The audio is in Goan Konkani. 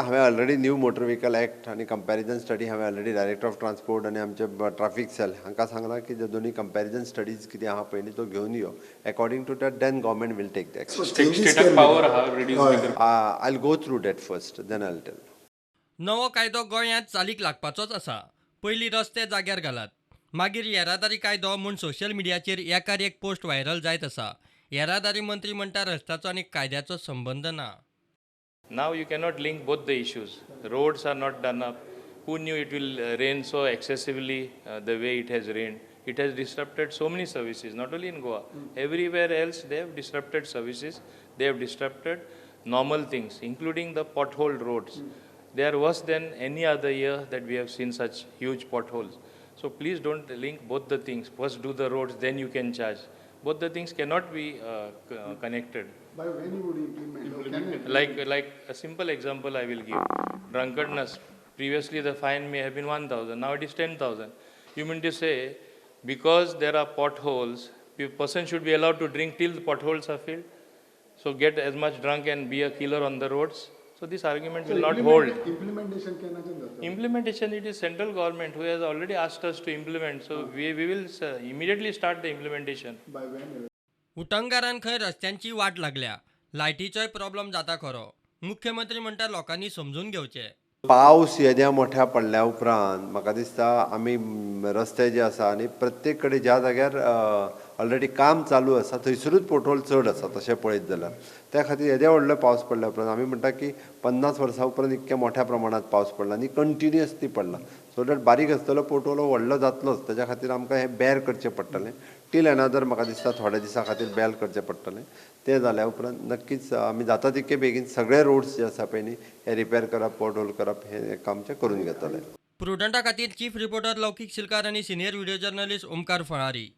हांवें already new motor vehicle act आनी कंपॅरिजन स्टडी हांवें ऑलरेडी डायरेक्टर ऑफ ट्रान्सपोर्ट आनी आमचे ट्राफीक सेल हांकां सांगलां की जे दोनी कंपॅरिजन स्टडीज कितें आहा पळय न्ही तो घेवन यो. According to that, then government will take the action. स्टेटाक पावर आहा रिड्यूस बी करपाक. I go through that first, then I tell. नवो कायदो गोंयांत चालीक लागपाचोच आसा. पयलीं रस्ते जाग्यार घालात, मागीर येरादारी कायदो म्हूण सोशल मिडियाचेर एकार एक पोस्ट व्हायरल जायत आसा. येरादारी मंत्री म्हणटा, रस्त्याचो आनी कायद्याचो संबंद ना. Now you cannot link both the issues. Roads are not done up. Who knew it will rain so excessively the way it has rained? It has disrupted so many services, not only in Goa. Everywhere else they have disrupted services. They have disrupted normal things, including the pothole roads. They are worse than any other year that we have seen such huge potholes. So please don't link both the things. First do the roads, then you can charge. Both the things cannot be connected. By when you would implement? Or can it? Like a simple example I will give. Drunkenness. Previously the fine may have been 1,000. Now it is 10,000. You mean to say, because there are potholes, person should be allowed to drink till the potholes are filled? So get as much drunk and be a killer on the roads? So this argument will not hold. Implementation केन्नाच्यान जाता? Implementation, it is central government who has already asked us to implement. So we will immediately start the implementation. By when? उटंगारान खंय रस्त्यांची वाट लागल्या. लायटीचोय प्रॉब्लम जाता खरो. मुख्यमंत्री म्हणटा, लोकांनी समजून घेवचें. पावस येद्या मोठ्या पडल्या उपरांत म्हाका दिसता आमी रस्ते जे आसा आनी प्रत्येक कडेन ज्या जाग्यार ऑलरेडी काम चालू आसा थंयसरूच पोटहोल चड आसा. तशें पळयत जाल्यार त्या खातीर येद्या व्हडलो पावस पडल्या उपरांत आमी म्हणटा की 50 वर्सां उपरांत इतक्या मोठ्या प्रमाणांत पावस पडला आनी कंटिन्युअसली पडला. सो that बारीक आसतलो पोटहोल व्हडलो जातलोच. तेज्या खातीर आमकां हें बॅर करचें पडटलें टील एनादर. म्हाका दिसता थोड्या दिसां खातीर बॅर करचें पडटलें. तें जाल्या उपरांत नक्कीच आमी जाता तितके बेगीन सगळे रोड्स जे आसा पळय न्ही हे रिपेर करप, पोटहोल करप हें काम आमचें करून घेतले. प्रुडंटा खातीर चीफ रिपोर्टर लौकीक शिलकार आनी सिनियर व्हिडिओ जर्नलिस्ट ओमकार फळारी.